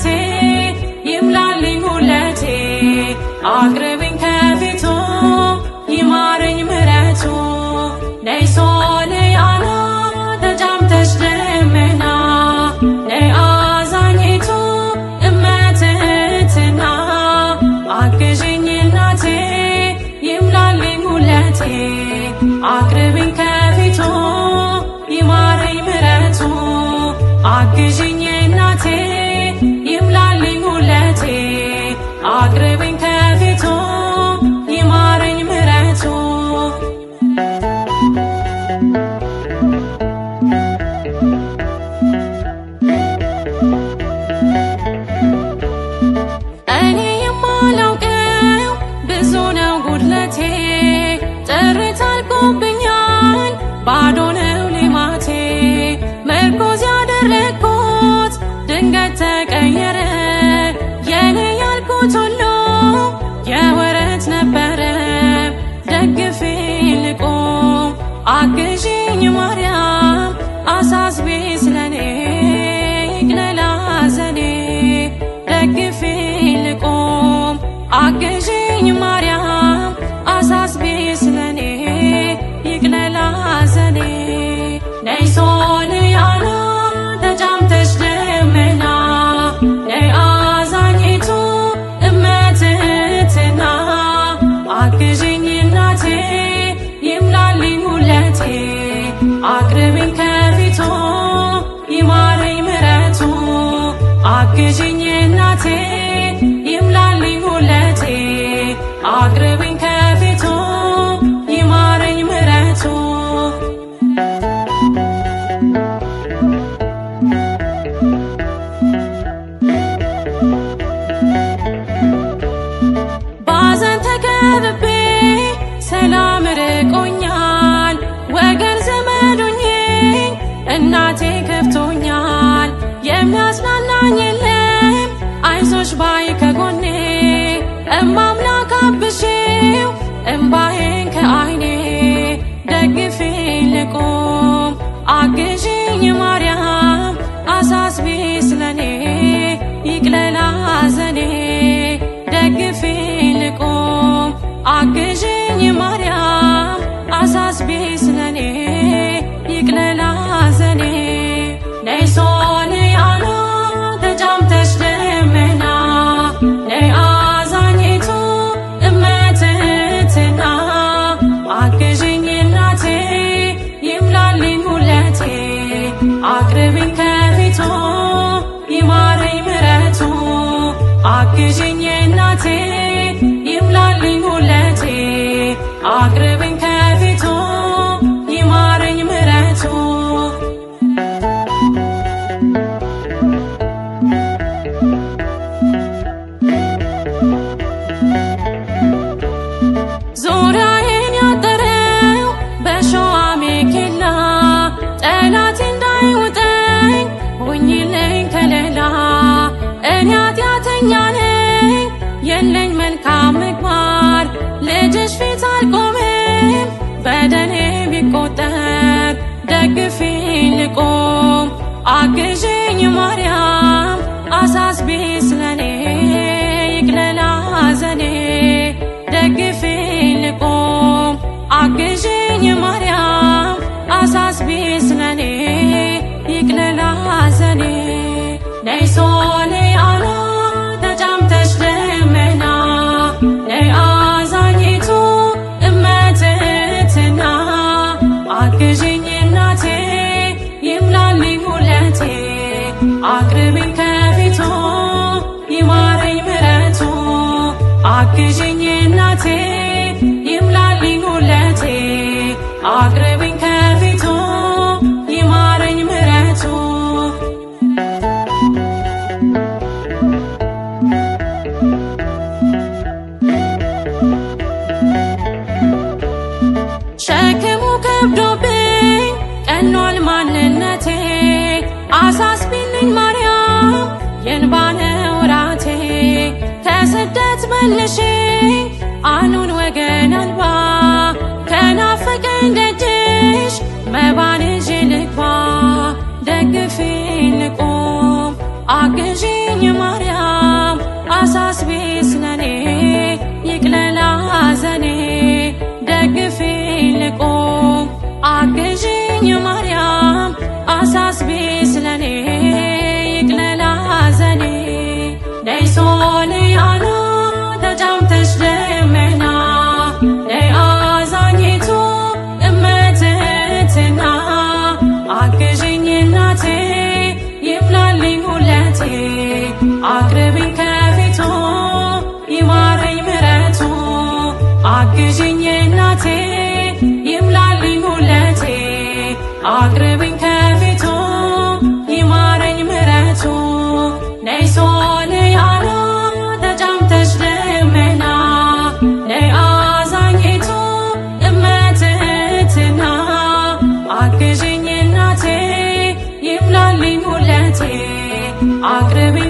እናቴ ይምላልኝ ሁለቴ አቅርቢኝ ከፊቱ ይማረኝ ምሕረቱ ነይ ሶልያና ተጫምተሽ ደመና ነይ አዛኝቱ እመትህትና አግዥኝ እናቴ ይምላልኝ ሁለቴ አቅርቢኝ ከፊቱ ይማረኝ ምሕረቱ አግዥኝ እናቴ ይምላልኝ ሁለቴ አቅርቢኝ ከፊቱ ይማረኝ ምሕረቱ እኔ የማላውቀው ብዙ ነው ጉድለቴ ጥሪት አልቆብኛል ባዶ ነው ሌማቴ ምርኩዝ ያደረግኩት ድንገት ተቀየረ የኔ ያልኩት ሁሉ የወረት ነበረ ደግፌ ልቁም አግዢኝ ማርያም አሳስቢ ስለኔ ይቅለል ሐዘኔ ደግፌ ልቁም አግዢኝ ማርያም አሳስቢ ስለኔ ይቅለል ሐዘኔ ነይ ሶልያና ተጫምተሽ ደመና ነይ አዛኝቱ እመትህትና አግዢኝ እናቴ ይምላልኝ ሁለቴ አቅርቢኝ ከፊቱ ይማረኝ ምሕረቱ አግዢኝ እናቴ ይምላልኝ ሁለቴ አቅርቢኝ ከፊቱ ይማረኝ ምሕረቱ ባዘን ተከብቤ ሰላም ርቆኛል ወገን ዘመዱኝ እናቴ ከፍቶኛል የሚያጽናናኝ የለም አይዞሽ ባይ ከጎኔ እማምላክ አብሺው እምባዬን ከዓይኔ ደግፌ ልቁም አግዢኝ ማርያም አሳስቢ ስለኔ ይቅለል ሐዘኔ ደግፌ ልቁም አግዢኝ ማርያም አሳስቢ ስለኔ ይቅለል ሐዘኔ ነይ ሶልያና ተጫምተሽ ደመና ነይ አዛኝቱ እመትህትና አግዢኝ እናቴ ይምላልኝ ሁለቴ አቅርቢኝ ከፊቱ ይማረኝ ምሕረቱ አግዢኝ እናቴ ይምላልኝ ሁለቴ አቅርቢኝ ከፊቱ ይማረኝ ምሕረቱ ዙሪያዬን ያጠረው በሾህ አሜኬላ ጠላት እንዳይውጠኝ ሁኚልኝ ከለላ እኔ ኃጢአተኛ ነኝ የለኝ መልካም ምግባር ልጅሽ ፊት አልቆምም በደሌ ቢቆጠር ደግፌ ልቁም አግዢኝ ማርያም አሳስቢ ስለኔ ይቅለል ሐዘኔ ደግፌ ልቁም አግዢኝ ማርያም አሳስቢ ስለኔ ይቅለል ሐዘኔ ነይ ሶልያና ተጫምተሽ ደመና ነይ አዛኝቱ እመትህትና አግዢኝ እናቴ ይምላልኝ ሁለቴ አቅርቢኝ ከፊቱ ይማረኝ ምሕረቱ አግዢኝ እናቴ ይምላልኝ ሁለቴ አቅርቢኝ ከፊቱ ይማረኝ ምሕረቱ ሸክሙ ከብዶብኝ ቀኗል ማንነቴ አሳስቢልኝ ማርያም የእንባ ነው ራቴ ከስደት መልሽኝ አኑን ወገን አልባ ከናፈቀኝ ደጅሽ መባን ይዤ ልግባ ደግፌ ልቁም አግዢኝ ማርያም ጉለቴ። አቅርቢኝ ከፊቱ ይማረኝ ምሕረቱ፣ አግዥኝ እናቴ ይምላልኝ ጉለቴ። አቅርቢኝ ከፊቱ ይማረኝ ምሕረቱ። ነይ ሶልያና ተጫምተሽ ደመና፣ ነይ አዛኝቱ እመትህትና፣ አግዥኝ እናቴ ይምላልኝ ጉለቴ። አቅርቢኝ